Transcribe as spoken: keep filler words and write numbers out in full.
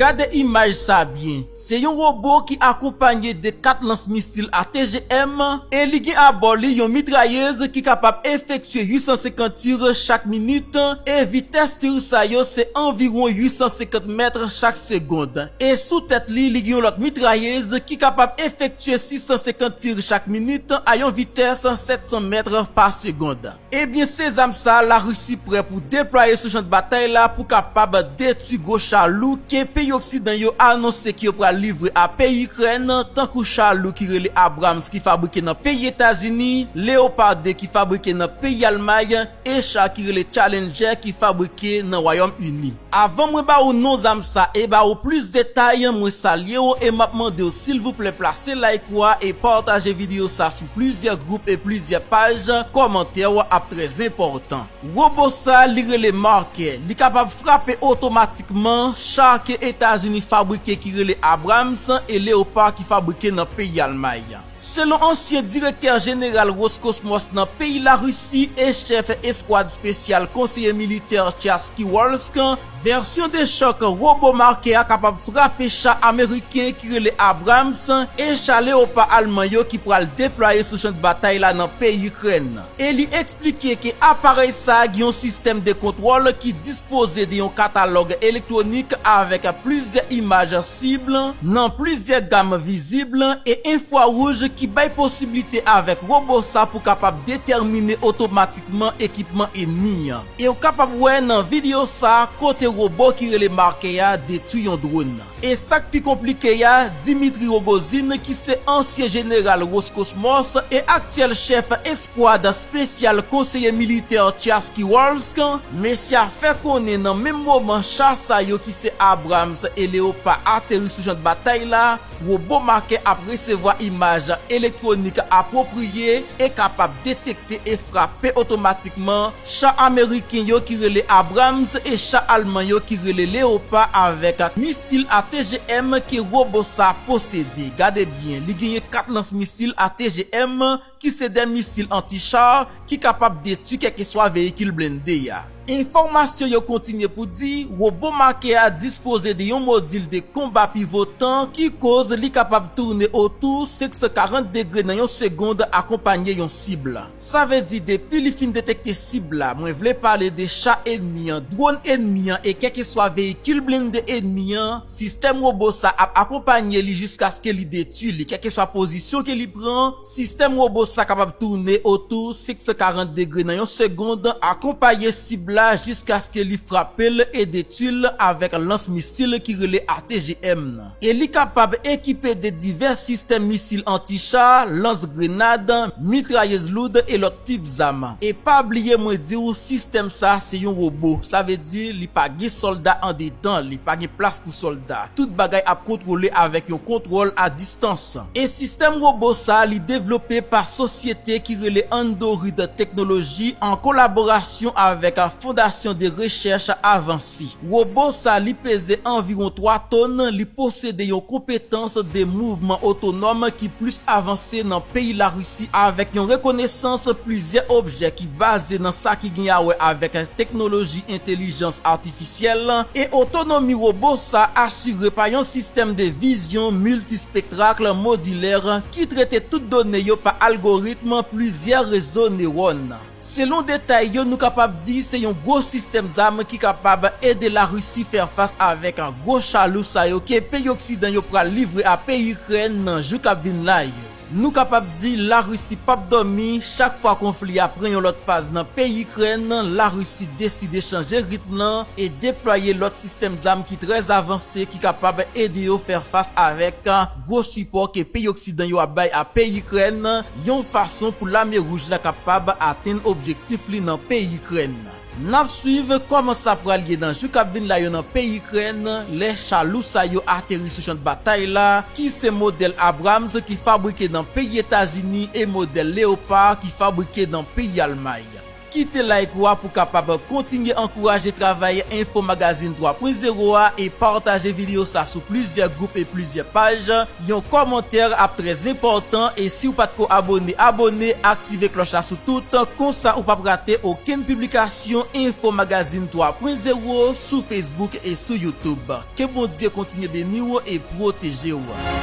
Gade imaj sa byen. Se yon wobo ki akonpanye de kat lans misil A T G M e li gen abò li yon mitrayez ki kapab efektye uit san senkant tir chak minit e vitès tir sa yo se anviwon uit san senkant mèt chak segond. E sou tèt li, li gen yon lòt mitrayez ki kapab efektye sis san senkant tir chak minit a yon vitès sèt san mèt pa segond. Ebyen, se zam sa a Larisi prè pou deplwaye sou chan batay la pou kapab detwi gwo chalou ke peyi oksidan yo anonse ke yo pral livre a peyi Ikrèn, tankou chalou ki rele Abrams ki fabrike nan peyi Etazini, Leopard de ki fabrike nan peyi Almay, e cha ki rele Challenger ki fabrike nan Wayòm Ini. Avan mwen ba ou non zam sa e ba ou plis detay, mwen salye w e m ap mande w silvouplè plase like ou a e pataje videyo sa sou plizyè gwoup e plizyè paj, kòmantè w ap trè enpòtan. Wobo sa li rele Marker, li kapab frape otomatikman cha ke Etazini fabrike ki rele Abrams e Leopard ki fabrike nan peyi Almay. Selon ansyen direktè jeneral Roscosmos nan peyi Larisi e chèf eskwad espesyal konseye militè Tcharsky Wolsk, vèsyon de chòk wobo Marker a kapab frape cha ameriken ki rele Abrams e cha Leopard alman yo ki pral deplwaye sou chan batay la nan peyi Ikrèn. E li eksplike ke aparèy sa a gen yon sistèm de kontwòl ki dispoze de yon katalòg elektwonik avèk plizyè imaj sib nan plizyè gam vizib e enfrawouj ki bay posiblite avèk wobo sa pou kapab detèmine otomatikman ekipman ènmi an. E w kapab wè nan videyo sa a kote wobo ki rele Marker a detwi yon dwòn. E sa k pi konplike a, Dmitry Rogozin, ki se ansyen jeneral Roscosmos e aktyèl chèf eskwad espesyal konseye militè Tcharsky Wolsk, mesye a fè konnen nan menm moman cha sa yo ki se Abrams e Leopard ateri sou chan batay la, wobo Marker ap resevwa imaj elektwonik apwopriye e kapab detekte e frape otomatikman cha ameriken yo ki rele Abrams e cha alman yo ki rele Leopard avèk misil A T G M ke wobo sa posede. Gade byen, li genyen kat lans misil A T G M ki se de misil anti-cha ki kapab detwi kèlkeswa veyikil blende a. Enfòmasyon yo kontinye pou di, wobo Marker a dispoze de yon modil de konba pivotan ki koz li kapab tounen otou senk san karant degre nan yon segond akonpanye yon sib. Sa vle di depi li fin detekte sib la, mwen vle pale de cha ènmi an, dwòn ènmi an e kèlkeswa veyikil blende ènmi an, sistèm wobo sa ap akonpanye li jiskaske li detwi li, kèlkeswa pozisyon ke li pran, sistèm wobo sa kapab tounen otou senk san karant degre nan yon segond, akonpaye sib la jiskaske li frape l e detwi l avèk lans misil ki rele A T G M nan. E li kapab ekipe de divès sistèm misil anti-cha, lans grenad, mitrayez loud e lòt tip zam. E pa bliye mwen di w, sistèm sa se yon wobo. Sa vle di li pa gen sòlda andedan, li pa gen plas pou sòlda. Tout bagay ap kontwole avèk yon kontwòl a distans. E sistèm wobo sa li devlope pa sosyete ki rele Andorid Teknoloji an kolaborasyon avèk Fondasyon de Rechèch Avanse. Wobo sa li peze anviwon twa tonn, li posede yon konpetans de mouvman otonòm ki plis avanse nan peyi Larisi avèk yon rekonesans plizyè objè ki baze nan sa ki gen a wè avèk teknoloji entèlijans atifisyèl e otonomi wobo sa asire pa yon sistèm de vizyon miltispektral modilè ki trete tout done yo pa algoritm plizyè rezo newòn. Selon detay yo, nou kapab di se yon gwo sistèm zam ki kapab ede Larisi fè fas avèk gwo chalou sa yo ke peyi oksidan yo pral livre a peyi Ikrèn nan jou k ap vin la yo. Nou kapab di Larisi p ap dòmi, chak fwa konfli a pran yon lòt faz nan peyi Ikrèn, Larisi deside chanje ritm nan e deplwaye lòt sistèm zam ki trè avanse ki kapab ede yo fè fas avèk gwo sipò ke peyi oksidan yo ap bay a peyi Ikrèn, yon fason pou Lame Wouj la kapab atenn objektif li nan peyi Ikrèn. N ap swiv kòman sa pral ye nan jou k ap vin la yo nan peyi Ikrèn, lè chalou sa yo ateri sou chan batay la, ki se modèl Abrams ki fabrike nan peyi Etazini e modèl Leopard ki fabrike nan peyi Almay. Kite like ou a pou kapab kontinye ankouraje travay Info Magazine twa pwen zewo a e pataje videyo sa sou plizyè gwoup e plizyè paj. Yon kòmantè ap trè enpòtan e si w pa t ko abone, abone, aktive klòch la sou tout, konsa ou p ap rate okenn piblikasyon Info Magazine twa pwen zewo sou Facebook e sou YouTube. Ke Bondye kontinye beni w e pwoteje w.